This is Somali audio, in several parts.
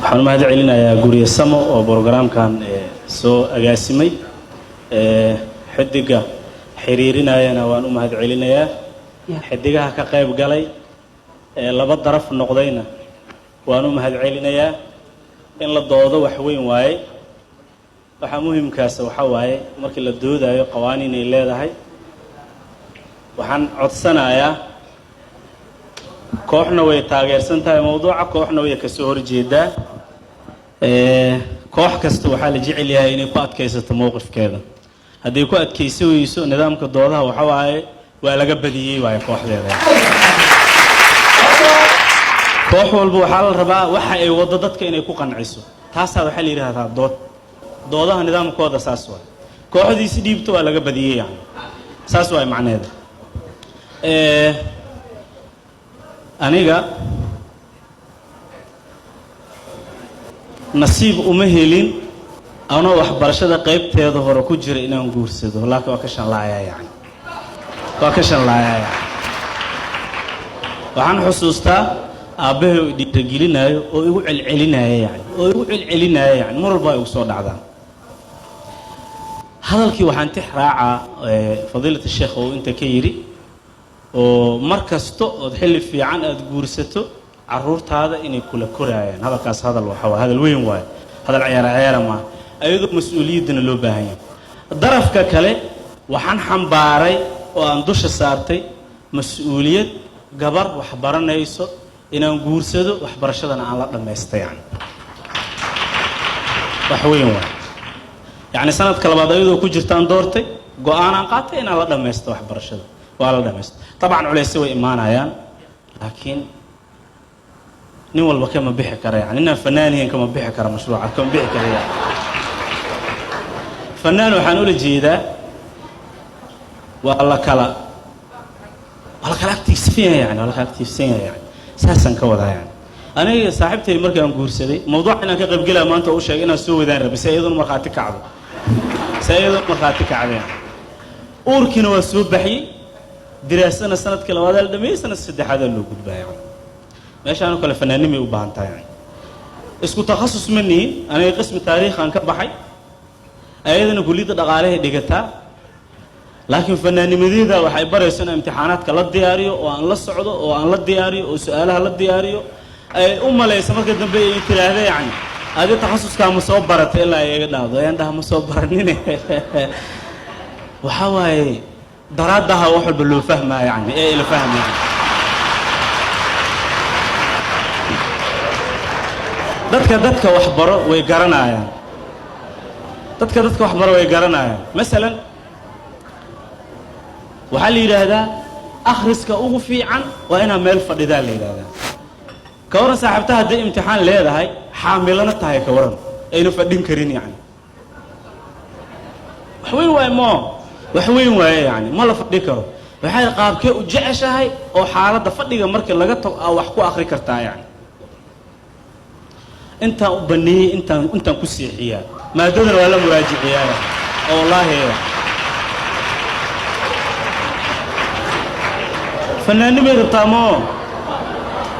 Waxaan u mahad celinayaa Gurye Samo oo brograamkan soo agaasimay. Xidiga xiriirinayana waan u mahad celinayaa. Xidigaha ka qayb galay ee laba daraf noqdayna waan u mahad celinayaa. In la doodo wax weyn waaye. Waxaa muhimkaas waxaa waaye, markii la doodayo qawaaniin ay leedahay. Waxaan codsanayaa, kooxna way taageersan tahay mawduuca, kooxna way kasoo horjeedaa. Koox kasta waxaa la jecel yahay inay ku adkaysato mowqifkeeda. Hadday ku adkaysa weyso, nidaamka doodaha waxa waaye waa laga badiyey waaye kooxdeeda. Koox walba waxaa la rabaa waxa ay waddo dadka inay ku qanciso. Taasaa waxaa la yidhahdaa dood. Doodaha nidaamkooda saas waay. Kooxdiisi dhiibto waa laga badiyey, yani saas waay macnaheeda. Aniga nasiib uma helin anoo waxbarashada qaybteeda hore ku jira inaan guursado, laakiin waa ka shanlaayaa, yani waa ka shanlaayaa. Yani waxaan xusuustaa aabbahay oo dhiiragelinaayo oo igu celcelinaya, yani oo igu celcelinaya, yani mar walba ay igu soo dhacdaan hadalkii. Waxaan tix raacaa fadiilata sheekh oo inta ka yidhi oo mar kasta ood xilli fiican aada guursato, caruurtaada inay kula koraayaan. Hadalkaas hadal waxa waa hadal weyn waaye, hadal ceera ceera maaha, ayadoo mas-uuliyaddana loo baahan yahay. Darafka kale waxaan xambaaray oo aan dusha saartay mas-uuliyad gabar wax baranayso inaan guursado, waxbarashadana aan la dhammaysta. Yani wax weyn waay. Yacni sanadka labaad ayadoo ku jirtaan doortay, go-aanaan qaatay inaan la dhammaysto waxbarashada. Waa la dhamaysta. Dabcan culayse way imaanayaan, laakiin nin walba kama bixi kara. Yani ninaan fanaanihin kama bixi kara mashruuca, kama bixi kara. Yani fanaan waxaan ula jeedaa waa la kala activesan yahay, yani waa la kala activesan yahay, yani saasaan ka wadaa. Yani aniga saaxiibtay markaan guursaday, mawduuca inaan ka qaybgelaya maanta oo u sheegay inaan soo wadaan rabay si iyaduna markhaati kacdo, si iyaduna markhaati kacdo. Yani uurkiina waa soo baxyey, diraasana sanadkii labaadaa la dhameeyey, sanadka saddexaadaa loo gudbaa. Yani meeshaan oo kale fanaanimay u baahan tahay. Yani isku takhasus ma nihin. Aniga qismi taariikhaan ka baxay, ayadana kulliyadda dhaqaalahay dhigataa, laakiin fanaanimadeeda waxay barayso inaan imtixaanaadka la diyaariyo oo aan la socdo oo aan la diyaariyo oo su-aalaha la diyaariyo. Ay u malaysa marka dambe ay tiraahda, yacni adi takhasuskaa ma soo baratay? Ilaa iga dhahdo ayaan dhaha ma soo baranine. Waxaa waaye daraaddaha wax walba loo fahmaa, yani ee ila fahmaya. Dadka wax baro way garanayaan, dadka wax baro way garanayaan. Masalan waxaa la yidhaahdaa akhriska ugu fiican waa inaa meel fadhidaa la yidhahdaa. Ka waran saaxiibta hadday imtixaan leedahay, xaamilana tahay, ka waran ayna fadhin karin? Yani wax weyn waaye, mo wax weyn waaye, yani ma la fadhi karo. Waxay qaabkee u jeceshahay oo xaaladda fadhiga markii laga tago aa wax ku akri kartaa? Yani intaan u baneeyey, intaan ku seexiyaa, maadadana waa la muraajiciyaa oo wallaahi fanaanimay rabtaa moo.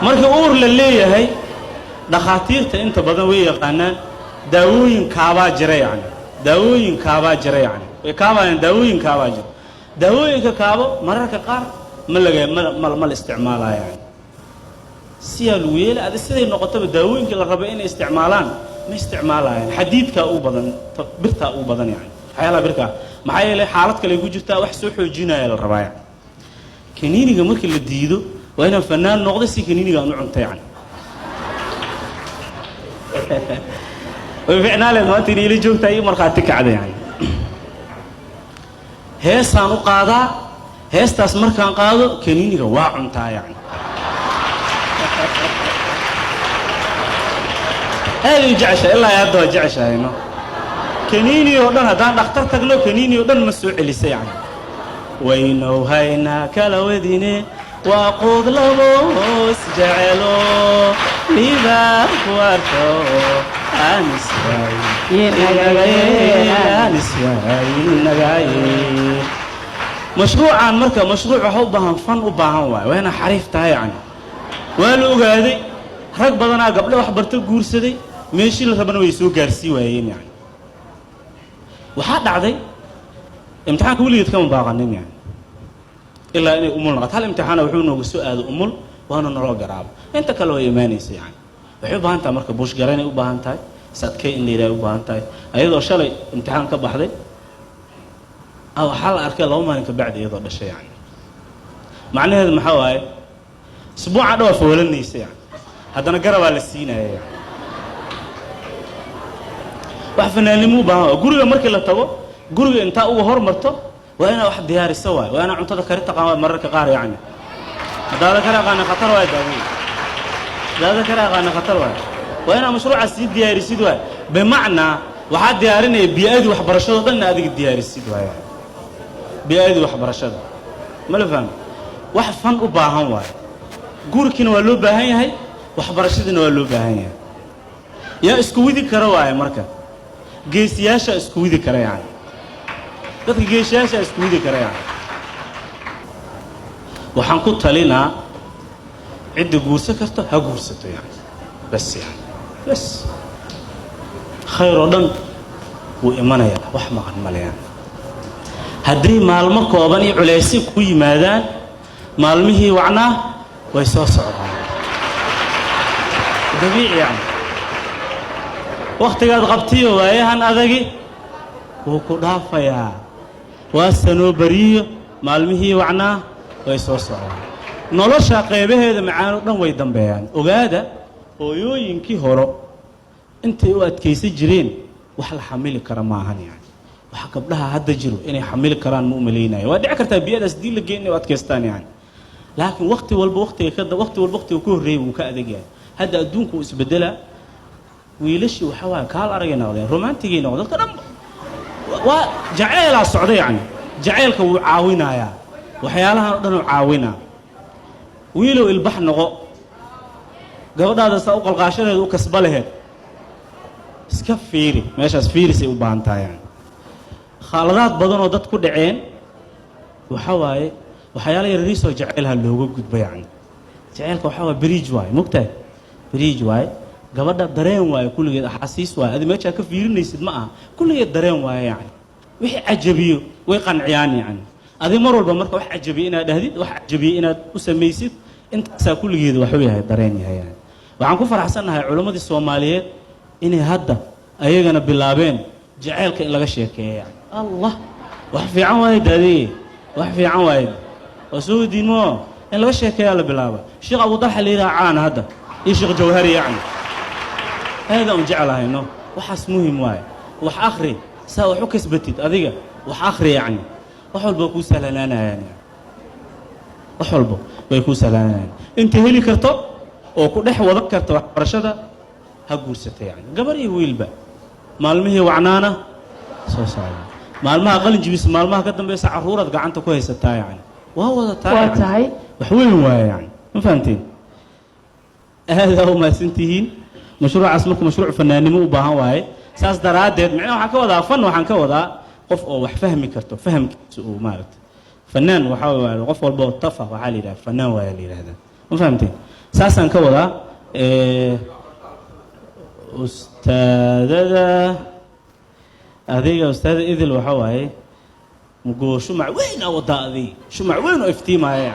Marka uur la leeyahay, dhakhaatiirta inta badan way yaqaanaan daawooyin kaabaa jira, yacni daawooyin kaabaa jira, yacni way kaabayaan, daawooyin kaabaa jira. Daawooyinka kaabo mararka qaar ma laga ma la isticmaalaya. Yani siyaa lagu yeela adi siday noqotaba, daawooyinkii la rabay inay isticmaalaan ma isticmaalayaan. Xadiidkaa u badan, birtaa u badan, yani waxyaalaha birkaa, maxaa yeelay xaalad kale ku jirtaa, wax soo xoojinaya la rabaa. Yani kaniiniga markii la diido, waa inaan fanaan noqdo si kaniiniga aan u cunto. Yani way ficnaaleed maanta inay ila joogtaa iyo markhaati kacda. Yani heestaan u qaadaa, heestaas markaan qaado kaniiniga waa cuntaa. Yani aaday u jeceshahay, ilaa hadda waa jeceshahay. No kaniini oo dhan haddaan dhakhtar tagno, kaniini oo dhan ma soo celisa. Yani waynow haynaa kala wadine, waa quud laboos jecelo liibaan ku arko aan iswaayinagaye. Mashruucan marka mashruuc waxa u baahan fan u baahan waayo, waa inaa xariif tahay. Yani waa la ogaaday rag badanaa gabdho wax barto guursaday. Meeshii la rabana way soo gaarsii waayeen. Yani waxaa dhacday imtixaanka weligeed kama baaqanin, yani ilaa inay umul noqoto. Hal imtixaana wuxuu nooga soo aado umul, waana naloo garaabo. Inta kale way imaanaysa. Yani waxay u baahan tahay marka bushgaraynay u baahan tahay, sadkay in la yidhaha u baahan tahay. Ayadoo shalay imtixaan ka baxday waxaa la arkay 2 maalin ka bacdi iyadoo dhashay. Yani macnaheedu maxaa waaye? Isbuuca dhan waa foolanaysa, yani haddana garabaa la siinaya. Yani wax fanaannimo u baahan waa guriga markii la tago, guriga intaa uga hormarto waa inaa wax diyaariso waay, waa inaa cuntada kari taqaan waay. Mararka qaar yacni haddaada kari aqaana khatar waay, daadi haddaada kari aqaana khatar waay. Waa inaa mashruuca sii diyaarisid waay. Bimacnaa waxaa diyaarinaya bii'adii waxbarashado dhan ina adiga diyaarisid waay. Bii'adii waxbarashada ma la fahmi? Wax fan u baahan waayo. Gurikiina waa loo baahan yahay, waxbarashadiina waa loo baahan yahay. Yaa isku widi kara waaye? Marka geesiyaasha isku widi kara, yani dadka geesiyaasha isku widi kara. Yani waxaan ku talinaa cidda guursan karto ha guursato. Yani bas, yani bas, khayr oo dhan wuu imanayaa, wax maqan malayaan. Haddii maalmo kooban iyo culaysyo ku yimaadaan, maalmihii wacnaa way soo socdaan, dabiici. Yani wakhtigaad qabtiyo waayahan adagi wuu ku dhaafayaa, waa sanoo beriyo, maalmihii wacnaa way soo socdaan. Nolosha qeybaheeda macaan oo dhan way dambeeyaan. Ogaada, hooyooyinkii horo intay u adkaysan jireen wax la xamili kara maahan. Yani waxa gabdhaha hadda jiro inay xamili karaan ma umalaynayo. Waa dhici kartaa biyadaas dii la geyn inay u adkaystaan, yani laakiin wakti walba waktiga ka wakti walba waktiga ku horreeyay wuu ka adag yahay. Hadda adduunku uu isbedelaa. Wiilashii waxa waaye kaal aragay noqdeen, romantigay noqdeen. Dadka dhan waa jaceylaa socda. Yacni jaceylka wuu caawinayaa, waxyaalahan o dhan uu caawinaa. Wiilow, ilbax noqo. Gabadhaada saa u qalqaashadeeda u kasba laheed iska fiiri, meeshaas fiirisay u baahan tahay. Yani khaladaad badan oo dad ku dhaceen waxa waaye waxyaala yarariisoo jaceylha looga gudbo. Yacni jaceylka waxaa waye bridge waaye, mogtahay? Bridge waaye. Gabadha dareen waaye, kulligeed axaasiis waaye. Adi meeshaa ka fiirinaysid ma aha, kulligeed dareen waaye. Yacni wixii cajabiyo way qanciyaan. Yacni adi mar walba marka wax cajabiyo inaad dhahdid, wax cajabiyo inaad u samaysid, intaasaa kulligeed waxuu yahay dareen yahay. Yani waxaan ku faraxsannahay culammadii Soomaaliyeed inay hadda ayagana bilaabeen jaceylka in laga sheekeeyo. Yani Allah, wax fiican waaye daadeye, wax fiican waaye. Waa soo wadiinmo in laga sheekeeyaa la bilaaba. Sheekh Abu Dalxa la yidhaha caana hadda iyo Sheekh Jawhari, yacni aadaan u jeclahayno. Waxaas muhim waaye. Wax akhri saa wax u kasbatid adiga, wax akhri. Yacni wax walba kuu sahlanaanayaan, yani wax walba way kuu sahlanaanayaan. Inta heli karto oo ku dhex wadan karta waxbarashada ha guursata, yani gabar iyo wiilba. Maalmihii wacnaana soo socda, maalmaha qalin jibisa, maalmaha ka dambeysa carruuraad gacanta ku haysataa, yani waa wadataa. Waa yani. Tahay. Wax weyn waaye, yani ma fahamteen? Aadaa u mahadsantihiin. Mashruucaas marka mashruuc fanaannimo u baahan waaye. Saas daraaddeed macnaha waxaan ka wadaa fan, waxaan ka wadaa qof oo wax fahmi karto, fahamkiisa uu maaragtay fanaan. Waxaa waaye qof walba oo tafa waxaa la yidhaha fanaan waaya la yidhahdaa. Ma fahamteen? Saasaan ka wadaa. Ustaadada adiga, ustaada Idil, waxa waaye mugoo shumac weyn aa wadaa adiga, shumac weyn oo iftiimaya. Yani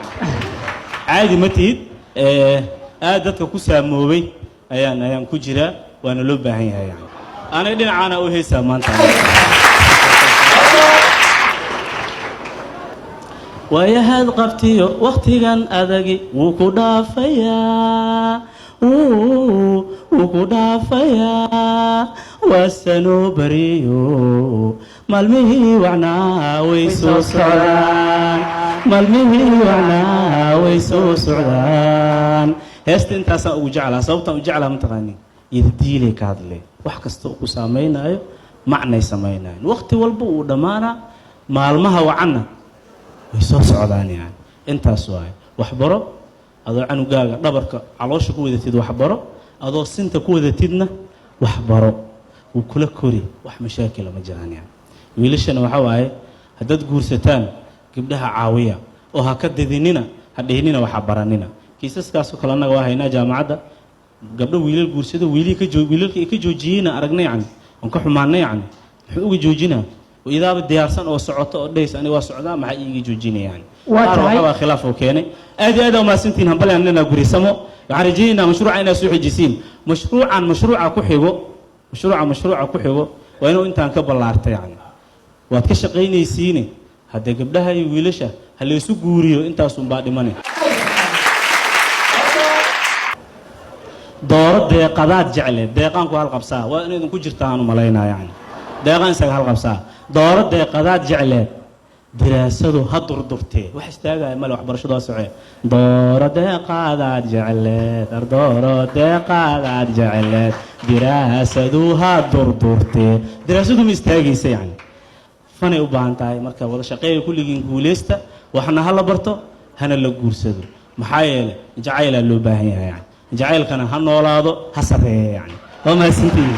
caadi ma tihid. Aad dadka ku saamoobay ayaan ku jiraa, waana loo baahan yahay. Yani aniga dhinacaana u heysaa maanta. Waayahaad qabtiyo wakhtigan adagi wuu ku dhaafayaa, wuu ku dhaafayaa, waa sanoo bariyo, maalmihii wacnaa way soo socdaan, maalmihii wacnaa way soo socdaan. Heesta intaasaan ugu jeclaa. Sababtaan u jeclaa mataqaanin? Yadadiilay ka hadle. Wax kasta oo ku saamaynayo macnay samaynayan. Wakhti walba wuu dhammaanaa, maalmaha wacanna way soo socdaan. Yani intaas waaye. Waxbaro adoo canugaaga dhabarka caloosha ku wadatid, waxbaro adoo sinta ku wadatidna, waxbaro wuu kula kori, wax mashaakila ma jiraan. Yani wiilashana waxaa waaye haddaad guursataan gabdhaha caawiya oo ha ka didinina, ha dhihinina waxa baranina. Kiisaskaasoo kale annaga waa haynaa jaamacadda. Gabdho wiilal guursado, wiilihii ka joo, wiilalka ay ka joojiyeyna aragnay yani, oon ka xumaanay yani. Muxuu uga joojinaa idaaba diyaarsan oo socoto oo dhehaysa, "Aniga waa socdaa, maxaa iiga joojinaya?" Yani Waa qaar tahay. waxaa waa khilaaf oo keenay. Aad iyo aad aa umahadsantihiin. Hambalyan nina gurisamo. Waxaan rajaynaynaa mashruuca inaad soo xejisiin. Mashruucan mashruuca ku xigo, mashruuca mashruuca ku xigo waa inuu intaan ka ballaarta yani. Waad ka shaqaynaysiine haddee gabdhaha iyo wiilasha ha laysu guuriyo, intaasunbaa dhimane. Dooro deeqadaad jecle, deeqaan ku halqabsaa, waa inay idinku jirtaa aan u malaynaa yani. Deeqaan isaga halqabsaa. Dooro deeqadaad jecleed, diraasadu ha durdurtee, wax istaagaya male, waxbarashadu ha socee. Dooro deeqaadaad jecleed, dooro deeqaadaad jecleed, diraasadu ha durdurtee. Diraasadu ma istaagaysa yani, fanay u baahan tahay. Marka wada shaqeeya kulligiin, guuleysta, waxna ha la barto, hana la guursado. Maxaa yeelay jacaylaa loo baahan yahay yani, jacaylkana ha noolaado, ha sarreeya yani. Waa mahadsantihiin.